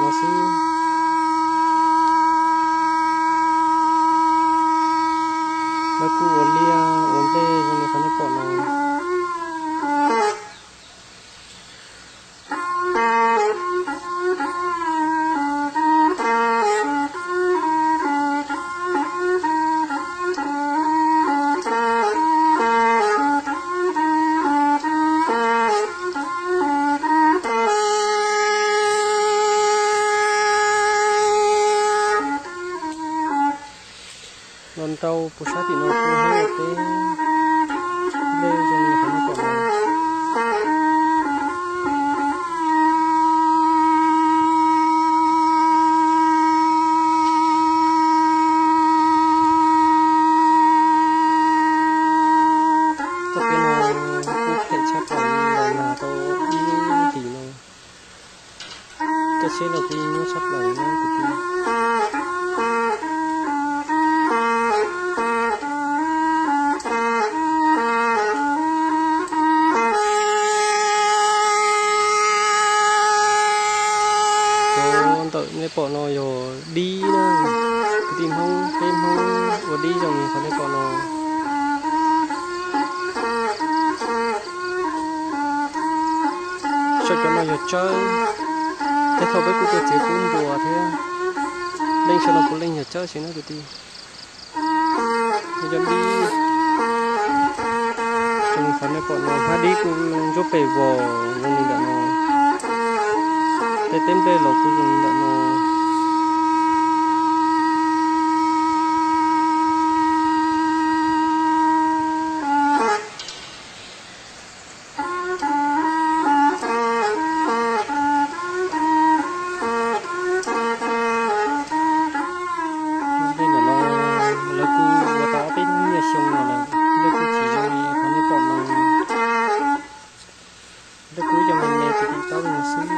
no xwb. Lawv kuj ua liaj ua nplej zoo li qhov nej pom no. Los rau puag sab tim no kuj muaj teb, dej zoo li qhov nej pom no. Txoj kev no kuj phem tshaj plaws li los nag tau ib lub hlis no. Cov tsheb los kuj nyuaj tshaj plaws na kwv tij. Cov ntawm nej pom no yog dib na, kwv tij Hmoob, peb Hmoob ua dib zoo li qhov nej pom no. Saum cov no yog tsawb, tej thaum peb kuj tuaj txiav kub npua thiab. Leej saum no puav leej yog tsawb xwb na kwv tij. Cov dib, zoo li qhov nej pom no, hmab dib kuj ntsuab pes vos zoo li ntawm no. Tej teb nplej los kuj zoo li ntawm no. Tej ntawm no lawv kuj ua tau ob peb hnub nyiaj xyoo no lawm, nyiaj kuj tsis zoo li qhov nej pom no. Lawv kuj ib co me me tiv tiv taub li no xwb.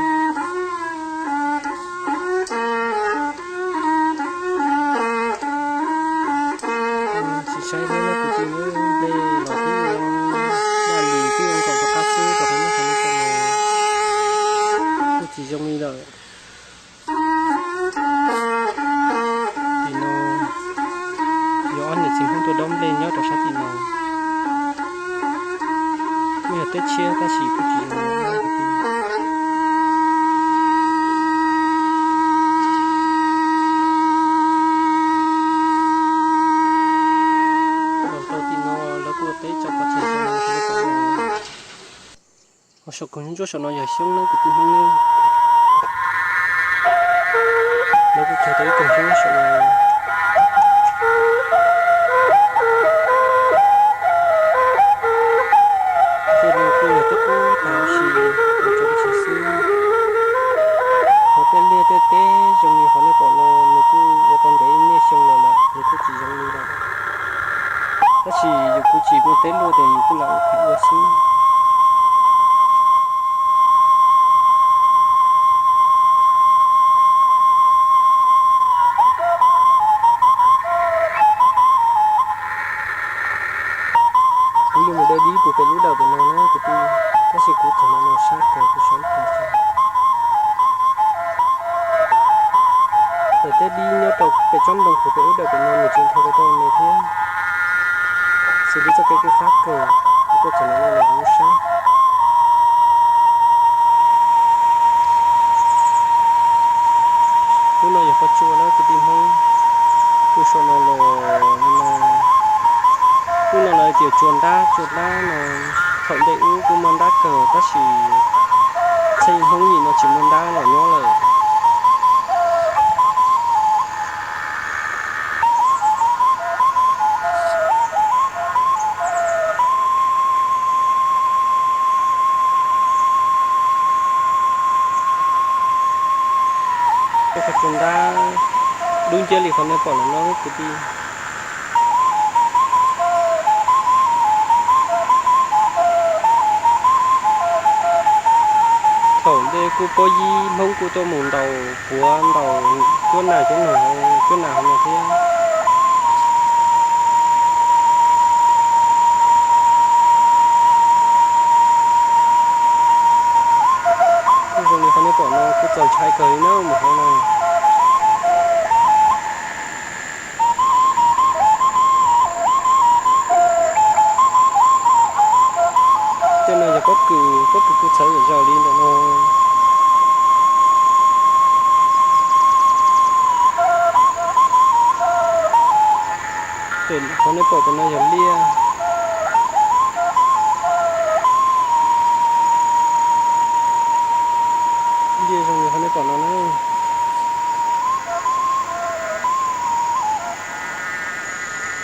Tsis saib thiab kwv tij, nplej los twb ua daj li twb ua nkaus rov qab xwb, rau qhov nyob qhov nej pom no kuj tsis zoo li lawm. Tim no yog ob niam txiv Hmoob tuaj dob nplej nyob rau sab tim no. Kuj yog teb tshiab tab sis kuj tsis zoo. Los rau tim no lawv kuj ua teb tso pov tseg xyoo no. Ho saum koog ntsuab saum no yog xyoob na kwv tij Hmoob na. Lawv kuj cog tau ib koog xyoob saum no. Tej no kuj yog twb qub tas huv si, ua tso pov tseg xwb. Ho tej liaj tej teb zoo li qhov nej pom no nws kuj ua tau ntev ib niaj xyoo los lawm nws kuj tsis zoo li lawm. Tab sis yus kuj tsis muaj teb luaj ces yus kuj lam ua phem ua xwb. Kuv yuav mus de dib puag pem lub dawm pem no na kwv tij, tab sis kuv txog no no sab kawg kuv saib tsis tau. Thaum tej dib nyob rau pem tsob ntoo puag pem lub dawm pem no nws tseem dhau tau me thiab. Xws li txoj kev kuj fab kawg, kuv tuaj txog no no los kuv sab. Lub no yog qhov tsua na kwv tij Hmoob, kuj saum no los no. Lub no lawv tias tsua ntab, tsua ntab no. Thaum ntej ub kuj muaj ntab kawg tab sis txheej Hmoob yim no tsis muaj ntab los nyob lawm. Tej qhov tsua ntab dub nciab li qhov nej pom no no kwv tij. Thaum ntej kuj pob yib Hmoob kuj tuaj mus ntaus puav ntaus cuab nas cuab noog hauv cuab nas hauv no thiab. Kuj zoo li qhov nej pom no kuj Ntshai kawg li na mus hauv no. Tej no yog pob kws, pob kws kuj txhawv zom zaws li ntawm no. Qhov nej pom ntawm no yog liaj. Liaj zoo li qhov nej pom no na.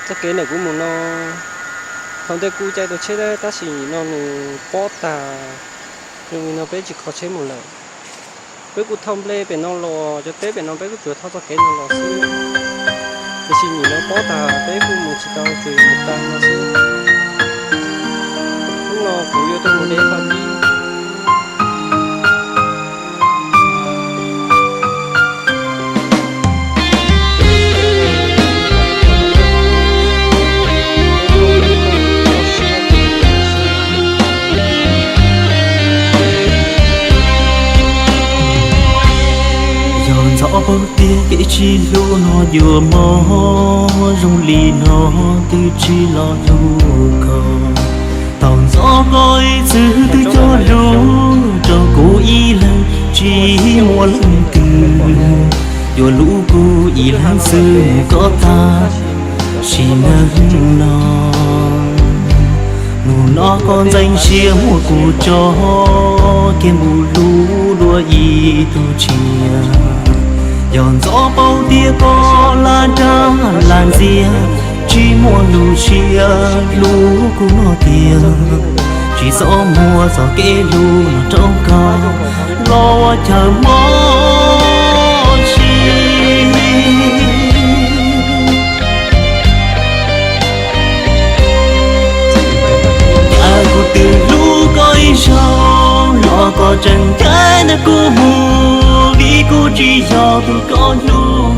Txoj kev ntawm kuv mus no, thaum ntej kuj caij tau tsheb tab sis nim no nws pob tag, zoo li no peb tsis kho tsheb mus lawm. Peb kuj thauj nplej pem no los, cov teb pem no peb kuj tsuas thauj txoj kev no los xwb. Tiam sis nim no pob tag peb kuj mus tsis tau, tsuas yog mus tag no xwb. Hnub no kuv yuav tuaj mus de qhov dib. Yog ntxov paub tias kev tsis hlub no yuav mob zoo li no, twb tsis los hlub koj. Tau ntxov koj ib txwm twb cog lus rau kuv ib leeg tsis muaj leej twg, yuav hlub kuv ib leeg xwb mus koj tag sim neej no. Hnub no koj ntxeev siab muab kuv tso kiag mus hlub dua ib tug tshiab. Yog ntxov paub tias koj lam dag lam ntxias, tsis muaj lus siab hlub kuv no tiag, tsis txhob muab txoj kev hlub no rau koj los ua chaw mob siab. Cas kuv twb hlub koj ib zaug los koj tseem ncaim ntawm kuv mus, vim kuv tsis yog tus koj hlub.